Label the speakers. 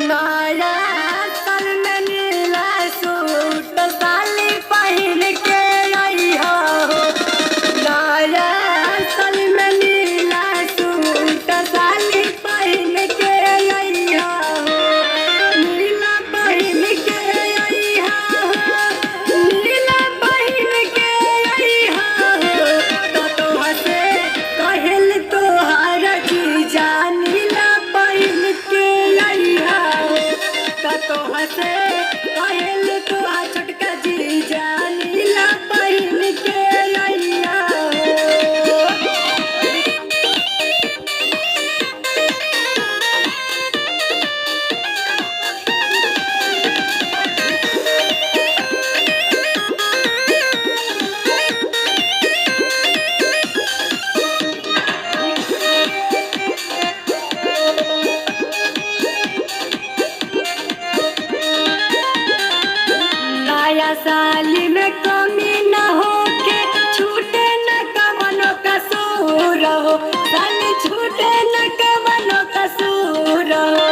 Speaker 1: नया साल में नीला सूट साली पहिन के आई हो। नया साल में नीला सूट साली पहिन के आई हो। नीला पहिन के आई हो, नीला पहिन के आई हो। तो तोहसे कहल तोहार जीजा नीला पहिन के आई हो। तो तोहसे कहल तोहार छोटका जीजा नीला पहिन के आई हो। नया साल में कमी न होके छूटे न कवनो कसूर हो, साल छूटे न कवनो कसूर हो।